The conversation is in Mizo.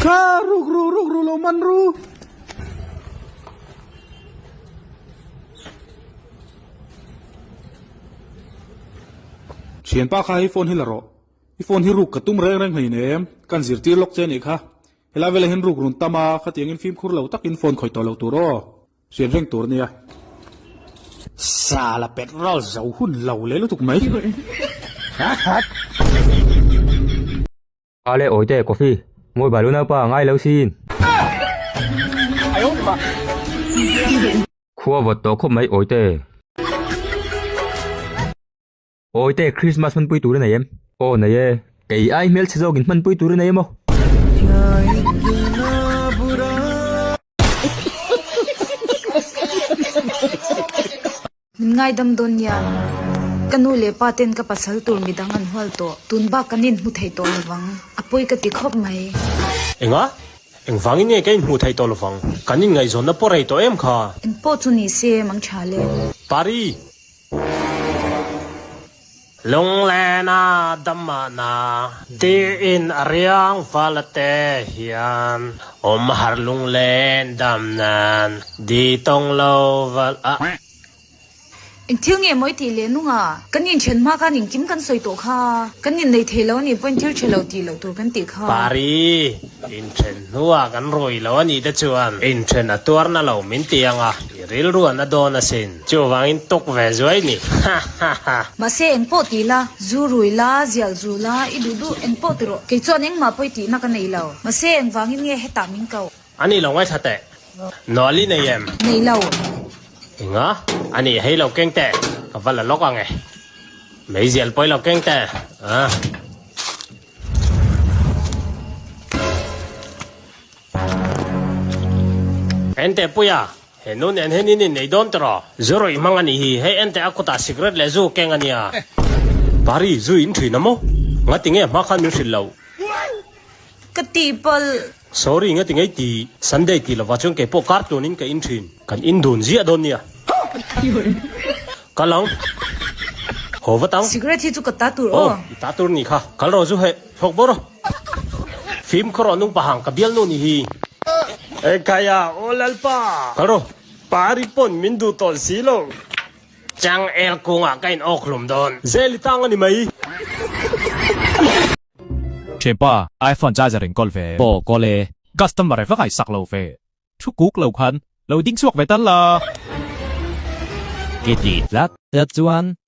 Kha rukru rukru lo man ru. Thianpa kha hei phone hi la rawh. I phone hi ruk ka tum reng reng hleinem. Kan zirtir lawk che a nih kha. Helai velah hian ruk run tam a, khatiangin fimkhur lo takin phone khawih tawh lo tur aw. Hriat reng tur ania. Sala petrol zo hun lo leh lutuk mai. Ale awite coffee mawi balu naupa ngai lo sin. Khua vawt tawh khawp mai awite. Awite Christmas hmanpui tur a nei em? Aw nei e. Kei ai hmelchhe zawkin hmanpui tur a nei em aw? Min ngaidam dawn nia. Ka nu leh pa ten ka pasal tur midang an hual tawh. Tun bak kan inhmu thei tawh lovang. A pawi ka ti khawp mai. Enga? Engvangin nge ka inhmu thei tawh lovang? Kan inngaihzawnna pawh rei tawh em kha? Engpawh chu ni se, mang tha le. Pari! Lunglena damahna tiin a riang vala te hian awm har lunglen dam nan di tawng lo val a. Eng thil nge mawi tih leh nunga kan inthen hma khan engkim kan sawi tawh kha, kan innei thei lo a nih pawhin thil tha lo tih loh tur kan tih kha. Pari, inthen hnuah kan rui lo a nih te chuan inthen a tuarna lo min ti ang a, i rilru a na dawn asin. Chuvangin tuk ve zuai ni. Ha ha ha. Mahse engpawh ti la, zu rui la, zial zu la, i duh duh engpawh ti rawh. Kei chuan engmah pawi tihna ka nei lo. Mahse engvangin nge hetah min koh? A ni lo ngaithla teh. Nawlh i nei em? Nei lo. Enga? A ni hei lo keng teh. Ka va la lawk ang e. Meizial pawi lo keng teh. Ah. Enteh Puia, He nu nen hian in innei dawn tawh. Zu rawih hmang a nih hi, hei ente a kutah cigarette leh zu keng a nia. Pari, zu in thin a maw? Ngati nge hma khan min hrilh loh? Ka tihpalh. Sorry, ngati ngei ti? Sunday tih lovah chuan keipawh kar tluanin ka in thin. Kan in dun ziah dawn nia. Kal ang. Haw vat ang. Cigarette hi chu ka ta tur aw. Aw, i ta tur ni kha. Kal rawh zu heh. Thawk bawr aw. Fimkhur aw nung pahang ka bialnu ni hi. Ekhaia aw Lalpa. Kal rawh. Pari pawn min duh tawh si lo. Chang el kungah ka in awk hlum dawn. Zel i tang a ni mai. Thianpa, iPhone charger in kawl ve. Aw kawl e. Customer e va ngaihsak lo ve. Thu kuk lo khan lo ding chhuak ve tal la. Ke ti tlat tlat chuan.